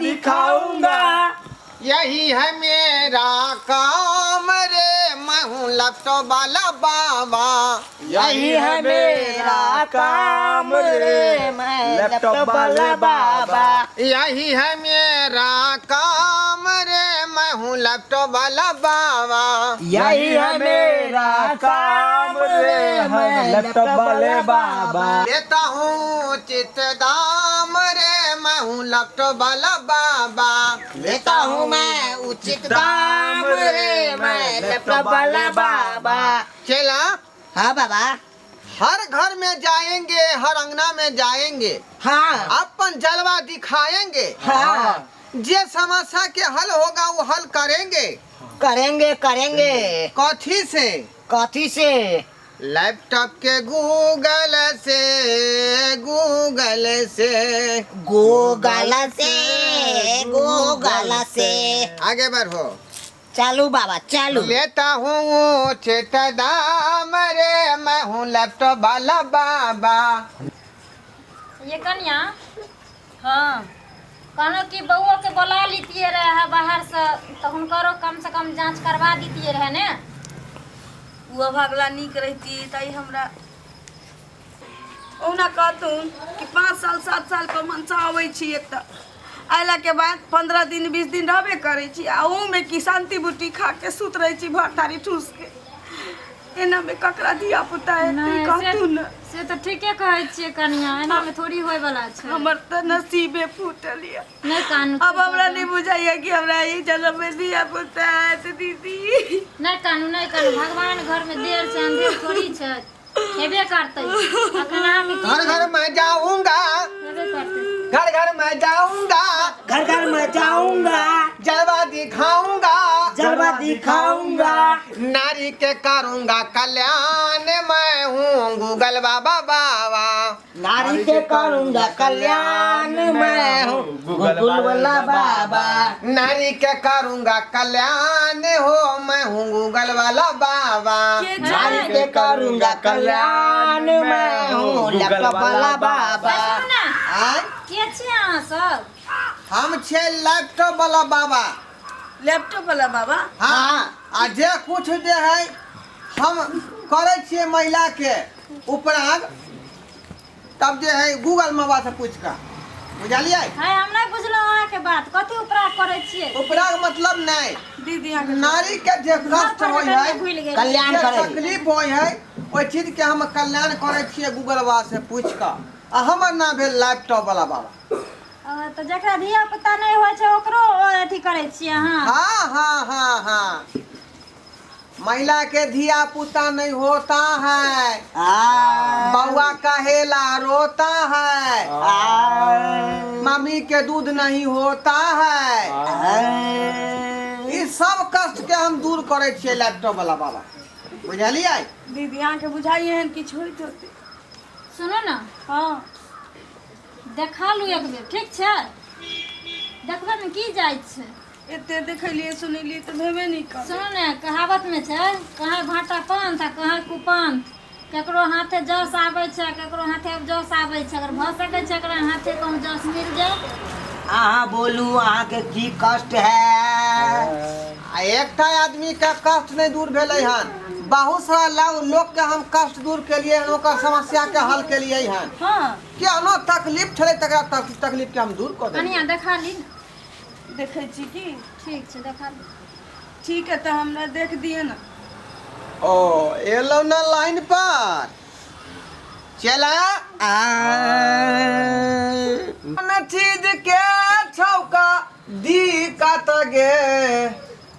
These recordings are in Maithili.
दिखाऊंगा। यही है मेरा काम रे, मैं हूँ लैपटॉप वाला बाबा। यही है मेरा काम रे, मैं लैपटॉप वाला बाबा। यही है मेरा काम रे, मैं हूँ लैपटॉप वाला बाबा। यही है मेरा काम रे, मैं लैपटॉप वाले बाबा। लेता हूँ उचित दाम रे, मैं हूँ लैपटॉप वाला बाबा। लेता हूँ मैं उचित दाम रे, मैं लैपटॉप वाला बाबा। चला। हाँ बाबा। हर घर में जाएंगे, हर अंगना में जाएंगे। हाँ। अपन जलवा दिखाएंगे। हाँ। जे समस्या के हल होगा वो हल करेंगे। करेंगे करेंगे। कथी से? कथी से? लैपटॉप के गूगल से, गूगल से। गूगल से, गूगल से। आगे बढ़ो। चालू बाबा चालू। लेता हूँ उचित दाम रे, मैं हूँ लैपटॉप वाला बाबा। ये कनिया, हाँ, कहलहुँ कि बौओके बोला लीतियै रहए बाहरसँ तऽ हुनकरो कमसँ कम जाँच करबा दितियै रहए ने। ओ अभागला नीक रहिती तऽ हमरा ओहुना कहथुन कि 5 साल 7 साल पर मनसा अबै छी, एतऽ अयलाके बाद 15 दिन 20 दिन रहबे करै छी, आ ओहूमे कि शान्ति बूटी खा के सुत रहै छी भर थारी ठूसके। एनामे ककरा धिया पुता हेतै? नहि, कहथुन ने। से तऽ ठीके कहै छियै कनिया, एनामे थोड़ी होय वाला छै। हमर तऽ नसीबे फूटल यऽ। नहि कानू। अब हमरा नहीं बुझाइया कि हमरा ई जन्म में धिया पुता हैत दीदी। नहि कानू, नहि कानू, भगवान घर में देर छै अंधेर थोड़ी छै, हेबे करतै। अखन अहाँके की घर घर में जाऊंगा। हेबे करतै। घर घर में जाऊंगा। घर घर में जाऊंगा। जलवा दिखाऊंगा। जलवा दिखाऊंगा। नारी के करूंगा कल्याण, मैं हूँ गूगल बाबा बाबा। नारी के करूंगा कल्याण, मैं हूँ गूगल वाला बाबा। नारी के करूंगा कल्याण हो, मैं हूँ गूगल वाला बाबा। नारी के करूंगा कल्याण, मैं हूँ लैपटॉप वाला बाबा। सुनू ने। आय? के छियै अहाँ सब? हम छे लैपटॉप वाला बाबा। लैपटॉप वाला बाबा? हाँ, आ जे कुछ जे है हम करै छियै महिला के उपराग, तब जे है गूगल बाबा से पूछ कऽ, बुझलियै? है, हम नहि बुझलहुँ अहाँके बात, कथी उपराग करै छियै? उपराग मतलब नहि दीदी, अहाँके नारी के जे कष्ट होइ है, भूलि गेलियै। कल्याण जे करै। तकलीफ होइ है, ओहि चीज के हम कल्याण करै छियै गूगल बाबा से पूछ कऽ, आ हमर नाम भेल लैपटॉप वाला बाबा। तऽ जकरा धिया पुता नहि होइ छै ओकरो अथी करै छियै अहाँ? हाँ हाँ हाँ हाँ, महिला के धिया पुता नहीं होता है, बउआ कहेला रोता है, मम्मी के दूध नहीं होता है, ई सब कष्ट के हम दूर करै छियै लैपटॉप वाला बाबा, बुझलियै? दीदी, अहाँके बुझाइए एहन किछु होइत होतै? सुनू ने। हँ। देखा लू एक बेर, ठीक छै? देखबै मे की जाइ छै? एते देखलियै सुनलियै तऽ भेबे नहि करल। सुनू ने, कहावतमे छै, कहाँ भाटा पंथ आ कहाँ कुपंथ। केकरो हाथे जस आबै छै, केकरो हाथे जस आबै छै। अगर भऽ सकै छै एकरा हाथे कहूँ जस मिल जाए। अहाँ बोलू, अहाँके की कष्ट है? आ एकटा आदमी के कष्ट नहि दूर भेलै हन, बहुत सारा लोग के हम कष्ट दूर केलियै हन, ओकर समस्या के हल केलियै हन। केहनो तकलीफ छलै तकरा तकलीफ के हम दूर कऽ देलियै। कनिया, देखा ली। देखै छी की? ठीक छै, देखा ली। ठीक है, तऽ हमरा देख दिअ ने। ओ एलौ ना लाइन पर, चला। कोन चीज के छौका दिक्कत गे?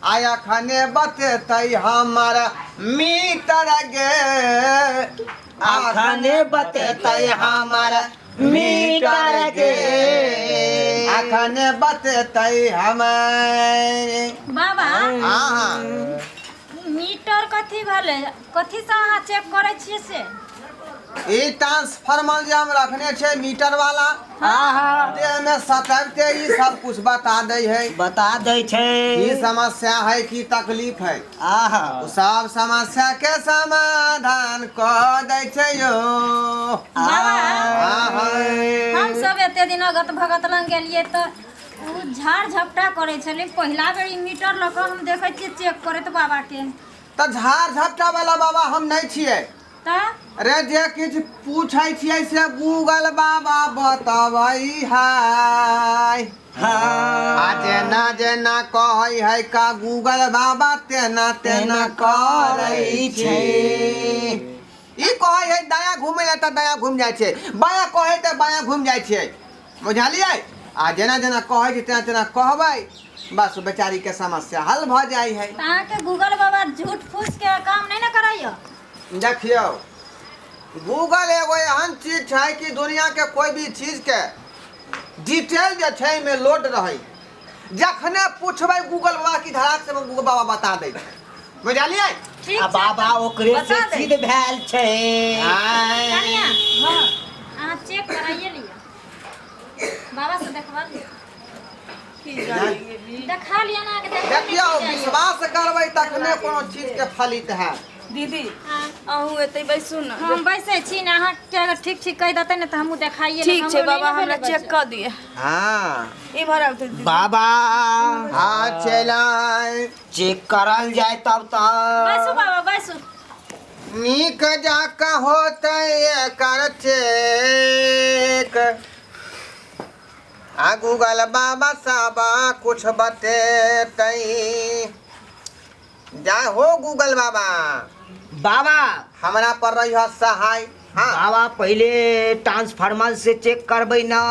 आया खने बतेतै हमर मित्र गे। अखने बतेतै हमर मीटर गे। अखने बतेतै हमर बाबा। हाँ हाँ। मीटर कथी भेलै? कथीसँ अहाँ चेक करै छियै से? ई ट्रांसफार्मर जे हम रखने छै मीटर वाला, देह में सटबते ई सब कुछ बता दै है। बता दै छै। की समस्या है, की तकलीफ है, आहा ओ सब समस्या के समाधान कऽ दै छै यो। बाबा, आहा। हम सब एते दिन अगत भगत लग गेलियै तऽ ओ झाड़ झपटा करै छलै। पहिला बेर ई मीटर लऽ कऽ हम देखै छियै चेक करैत बाबाके। तऽ झाड़ झपटा वाला बाबा हम नहि छियै। तऽ रे जे किछु पूछै छियै से गूगल बाबा बतबै है। आ जेना जेना कहै है का गूगल बाबा तेना तेना करै छै। ई कहै है दायाँ घूमै लए तऽ दायाँ घूमि जाइ छै, बायाँ कहै तऽ बायाँ घूमि जाइ छै, बुझलियै? आ जेना जेना कहै छै तेना तेना कहबै, बस बेचारीके समस्या हल भऽ जाइ है। तऽ अहाँके गूगल बाबा झूठ फूसके काम नहि ने करैया? देखियौ, गूगल एगो एहन चीज छै कि दुनियाके कोइ भी चीजके डिटेल जे छै एहिमे लोड रहै। जखने पूछबै गूगल बाबा की धड़ाक से गूगल बाबा बता दै छै, बुझलियै? ठीक आ छै। बाबा ओकरे से बता दे। सिद्ध भेल छै। आँय। कनिया, अहाँ चेक कराइए लिअ, बाबा से देखवा लिअ। की जानेंगे जी। देखा लिअ ने अहाँके, देखा। देखियौ, विश्वास करबै तखने कोनो चीजके फलित हैत। दीदी, हाँ। अहूँ एतै बैसू ने। हम बैसै छी ने, अहाँके अगर ठीक ठीक कहि देतै ने तऽ हमहूँ देखाइए लेब। ठीक छै। हमरो नहि बाबा, ने हमरा भेलै चेक बच्चा। कऽ दिअ। हँ। इम्हर आउ तऽ दीदी। बाबा। हँ, चलि। चेक करल जाय तब तऽ। बैसू बाबा, बैसू। नीक जाका होतै एकर चेक आ गूगल बाबा साबा कुछ बतेतै। जा हो गूगल बाबा। बाबा, हमरा पर रही सहाय। हाँ। बाबा, पहिले ट्रांसफार्मर से चेक करबै ना।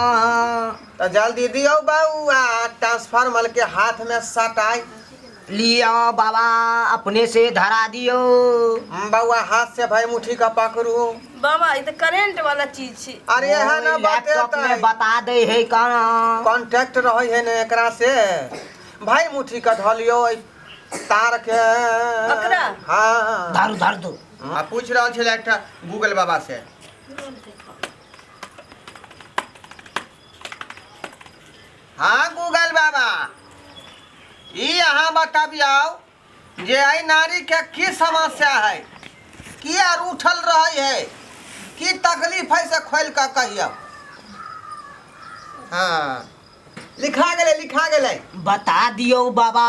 तऽ जल्दी दियौ बौआ ट्रांसफार्मर के हाथ में सटाइ। लिअ बाबा, अपने से धरा दियौ। बौआ, हाथ से भाई मुट्ठी का पकड़ू। बाबा, ई तऽ करेंट वाला चीज छै। अरे एहन ओहि लैपटॉप बतेतै। में बता दै है कहाँ। कॉन्टैक्ट रहै है ने एकरा से। भाई मुट्ठी का धऽ लियौ एहि तार के। पकड़ा? हाँ। धर धर दो। आ पूछि रहल छलै एकटा गूगल बाबा से। हाँ गूगल बाबा, ई अहाँ बतबियौ जे एहि नारी के की समस्या है, किया रूठल रहै है, की तकलीफ है, से खोलि कऽ कहियौ। हाँ, लिखा गेलै, लिखा गेलै। बता दियौ बाबा।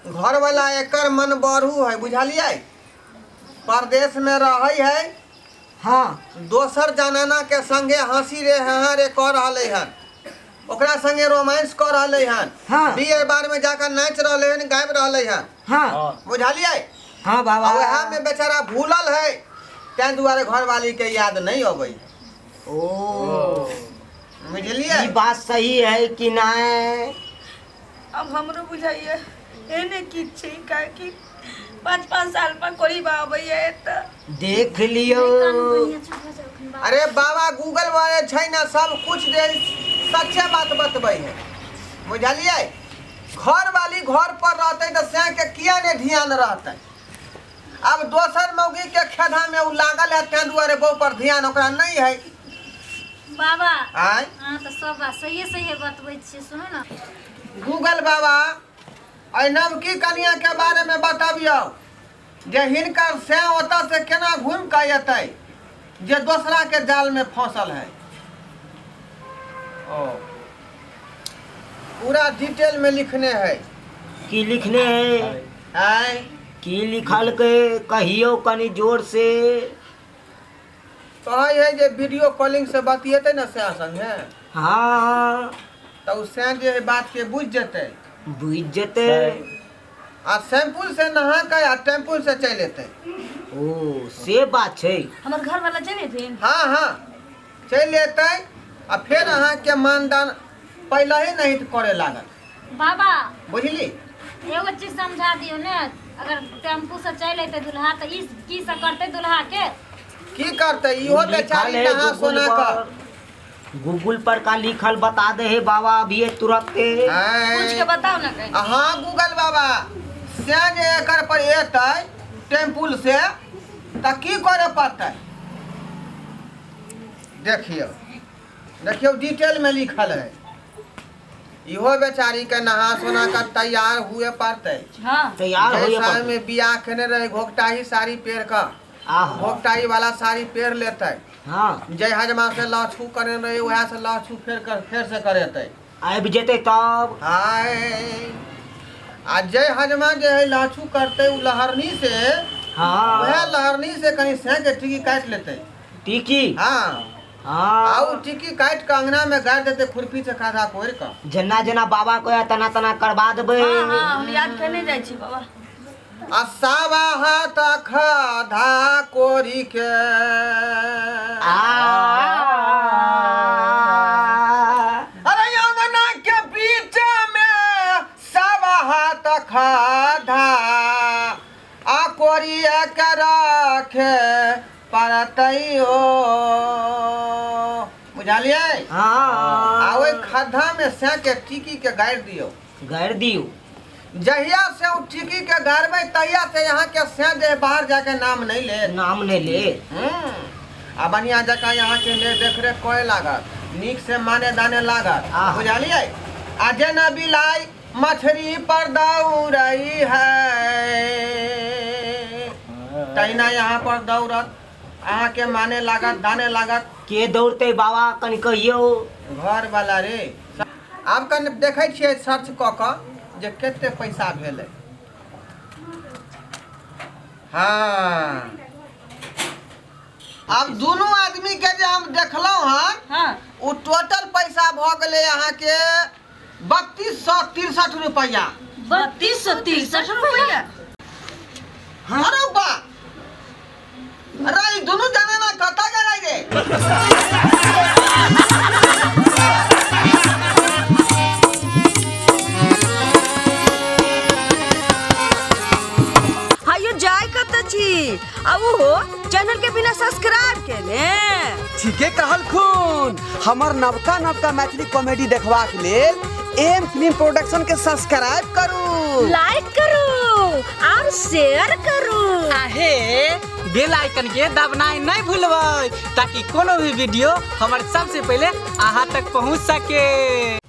घरवाला एकर मन बढ़ू है, बुझलियै? परदेश में रहै है। हाँ। दोसर जनाना के संगे हंसी रे हाँ रे कऽ रहलै हन, ओकरा संगे रोमांस कऽ रहलै हन। हाँ। बियर बार में जाकर नाचि रहलै हन, गाबि रहलै हन। हाँ। बुझलियै? हाँ बाबा। आ वएह में बेचारा भूलल है, ताहि दुआरे घरवाली के याद नहीं अबै है। ओ, बुझलियै? ई बात सही है कि नहीं? अब हमरो बुझाइए एहने की छै, काहेकि 5-5 साल पर कोई अबैया एतऽ। देख लियौ। अरे बाबा, गूगल वाले छै ने, सब कुछ जे सच्चे बात बतबै है, बुझलियै? घर वाली घर पर रहतै तऽ सैं के किया ने ध्यान रहतै? आब दोसर मौगी के खेधा में उ लागल है, ताहि दुआरे बहु पर ध्यान ओकरा नहीं है। बाबा। आय। अहाँ तऽ सब बात सहिए सहिए बतबै छियै, सुनू ने। गूगल बाबा, एहि नवकी कनिया के बारे में बतबियौ जे हिनकर से ओतऽ से केना घूमि कऽ एतै जे दोसरा के जाल में फंसल है। ओ पूरा डिटेल में लिखने है। की लिखने है? आय। की लिखल के कहियो कनी जोर से। कहै है जे वीडियो कॉलिंग से बतियेतै ने सैं संगे। हाँ। तऽ ओ सैं जे है बात के बुझि जेतै। बुझि जेतै। आ शैम्पूल से नहा के आ टेम्पूल से चलि एतै। ओ से बात छै। हमर घर वाला चलि एथिन? हाँ हाँ, चलि एतै आ फेर अहाँके मानदान पहिले ही नहीं करे लागल। बाबा। बुझली? एगो चीज समझा दियौ ने, अगर टेम्पू से चलि अयतै दुल्हा तऽ ई की से करतै दुल्हा के? की करतै इहो लिखल बेचारी है नहा गूगल सोना कऽ। पर, गूगल पर का लिखल बता दे है बाबा अभी तुरंत के। पूछ के बताओ ना कहीं। हाँ गूगल बाबा, से जे एकर पर एतै टेम्पुल से तऽ की करे पड़तै? देखियौ देखियौ, डिटेल में लिखल है। इहो बेचारी के नहा सोना के तैयार हुए पड़तै। हाँ। तैयार जै होइए समय पड़तै। में बियाह केने रहे घोघटाही साड़ी पहिर कऽ, आहा। घोघटाही वाला साड़ी पहिर लेतै। हाँ। जय हजमा से लाछू करे रहे वएह से लाछू फेर कर फेर से करेतै। आबि जेतै तब। हाय, आ जय हजमा जे है लाछू करतै उ लहरनी से। हाँ। वएह लहरनी से कनि सेंक टिकी काटि लेतै। टिकी? हाँ। हाँ। आ उ टिकी काटि कऽ अंगना में गाड़ि देतै खुरपी से खाधा कोरि कऽ। जेना जेना बाबा कहै तना तना करबा देबै। हाँ हाँ, हम याद केने जाइ छी बाबा। आ सावा हाथ खाधा कोरी के आ अरे अंगना के बीच में सावा हाथ खाधा आ कोरिया के रखे पड़तैयो, बुझलियै? हाँ। आ ओहि खद्धा में सेके टिकी के गाड़ि दियौ। गाड़ि दियौ। जहिया से ओ टिकी के गाड़बै तहिया से यहाँ के से जे बाहर जाके नाम नहीं ले। नाम नहीं ले। आ बढ़िया जकाँ यहाँ के ने देखरेख करे लागत, नीक से माने दाने लागत, बुझलियै? आ जेना बिलाइ मछली पर दौड़ै है तहिना यहाँ पर दौड़त, अहाँके माने लागत दाने लागत। के दौड़तै बाबा कनि कहियौ? घर वाला रे। आब कनि देखै छियै सर्च कऽ कऽ जे कते पैसा भेलै। हाँ, आब दुनू आदमी के जे हम देखलहुँ हन, हाँ, ओ टोटल पैसा भऽ गेलै अहाँके 3263 रुपैआ। 3263 रुपैआ? अरे बा, अरे ई दुनू जाने ना कतऽ गेलै रे? हायो जाय कतऽ छी आ ओहो चैनल के बिना सब्सक्राइब केने? ठीके कहलखुन। हमर नवका नवका मैथिली कॉमेडी देखबाक लेल एम फिल्म प्रोडक्शन के सब्सक्राइब करू, लाइक करू और शेयर करू। आहे बेल आइकन के दबनाइ नहीं भूलबै ताकि कोनो भी वीडियो हमर सबसे पहले अहाँ तक पहुँच सके।